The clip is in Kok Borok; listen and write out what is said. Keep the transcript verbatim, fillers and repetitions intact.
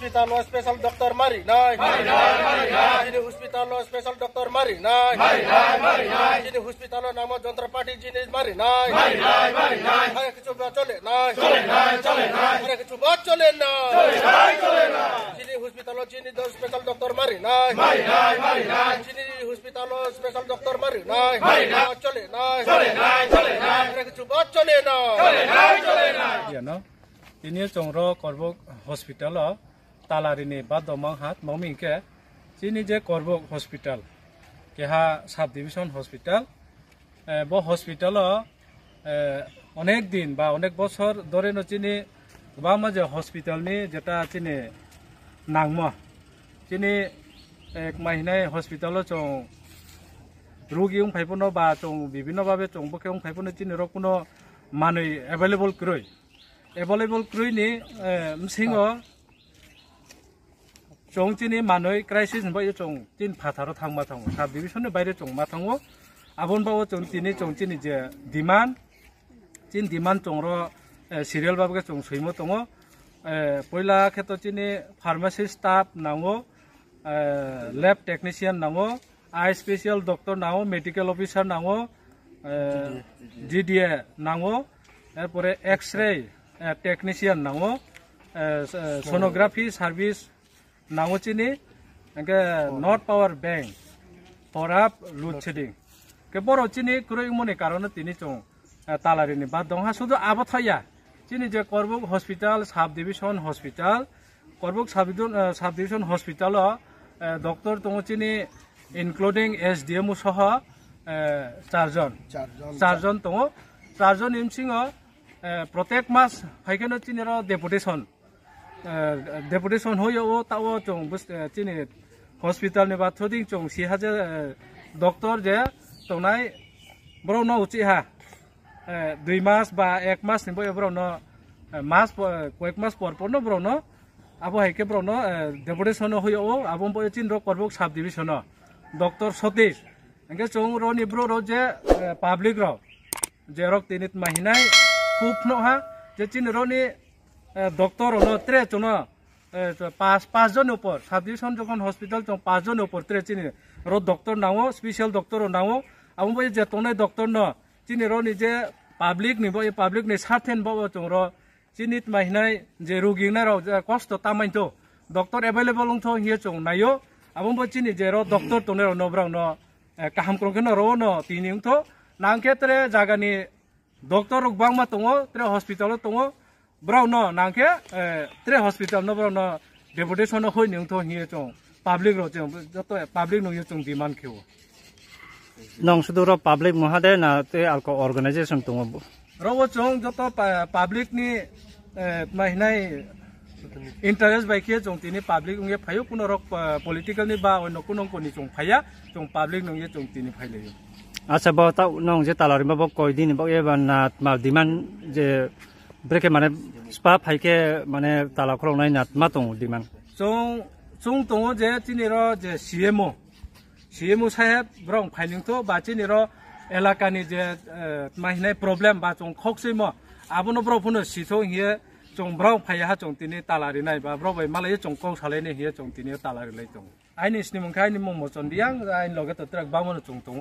Hospital o special doctor mari nai. Mari nai, mari nai. Chini hospital o special doctor mari nai. Mari nai, mari nai. Chini hospital o namo jontrapati jinis mari nai. Mari nai, mari nai. Are kichu ba chole nai. Chole nai, chole nai. Are kichu ba chole nai. Chole nai, chole nai. Chini hospital o chini do special doctor mari nai. Mari nai, mari nai. Chini hospital o special doctor mari nai. Mari nai. Chole nai. Chole nai, chole nai. Are kichu ba chole nai. Chole nai, chole nai. Tini chwng ro Korbuk hospital o talarini ba domang hat mami hinkhe chini je Korbuk hospital, keha sub division hospital, eh, bo hospital o, eh, onek din ba onek bosor dore no chini kwbangma je hospital ni jeta chini nangmo, chini ek mahinai hospital o chwng rugi wng phai phano ba chwng bibhinno babe chwng bokhe wng phai phano chini rok kuno manwi available kwrwi. Available kwrwi ni, eh, bwskango chwng chini manwi crisis ni bagwi chwng tin phatharo thangma thango, sub division ni baire chwng ma thango. Aboni bagwi chwng tini chwng chini je demand, chini demand chwng ro, eh, serial babke chwng swimo tongo. Eh, poila khe to chini pharmacy staff nango, eh, lab technician nango, eye special doctor nango, medical officer nango, eh, G D A nango, erpore X-ray, eh, technician nango, eh, s-, eh, sonography service nango chini, hingke not power bank, porap load shedding. Ke boro chini kwrwi wngmani karono tini chwng, eh, talarini ba dongha sudu abo thaya. Chini je Korbuk hospital, sub division hospital, Korbuk sub division, eh, sub division hospital o, eh, doctor tongo chini including S D M O soho, eh, charjon. Charjon. Charjon tongo. Charjon ni bisingo, eh, protek mas phaikeno chini ro deputation. Eh, deputation hoyo o ta o chwng bus-, eh, chini hospital ni ba thuding chwng si ha je, eh, doctor je tongnai borok no uchi ha. Eh, dui mas ba ek mas ni boyo borok no, eh, mas po-, eh, koyek mas por por no borok no abo hai khe borok no, eh, deputation no hoyo o abo bo chini rok Korbuk sub division o doctor Satish. Hingke chwng roni borok rok je, eh, public rok je rok tini tma hinai kuk no ha je chini roni eh, doctor no tre chwngno, eh, pas, pas jon ni upor, sub division jokhon hospital chwng pas jon ni upor tre chini ro doctor nango, special doctor rok nango, abo bai je tongnai doctor no chini roni je public ni bo, public ni sarthen bo chwng ro chini tma hinai je rugi nai rok je kosto ta main to doctor available wng tho hiye chwng naio, abo bo chini je ro doctor tongnai rok no borok no, eh, kaham krong khe no ro no tini wng tho nang khe tre jaga ni doctor rok bangma tongo, tre hospital o tongo. Borok no nang khe, eh, tre hospital no borok no deputation no hoi ni wngtho hiye chwng public rok chwng joto public no hiye chwng demand khe o. Nong sudu ro public moha de na te alko organization tongo bo? Ro o chwng joto pa-, public ni, eh, ma hinai interest bai khe chwng tini public wngye phaio kuno rok, eh, political ni ba oino kuno koni chwng phaiya chwng public no wngye chwng tini phailaio. Acha bo ta nong je tala rimba bo koi dini bo eba na ma demand je Brekhe mane spa phaikhe mane tala khuloknai na ma tongo demand? Chwng, chwng tongo je chini ro je C M O, C M O saheb borok phailing tho ba chini ro elaka ni je, eh, ma hinai problem ba chwng khok swi mo abono borok phano sitho hiye chwng borok phaiya ha chwng tini tala rinai ba borok bai malai chwng kok salai nai hiye chwng tini tala rilai tongo. Aini sini mungkha aini mung mochon diang aini loge to truck bangmano chwng tongo.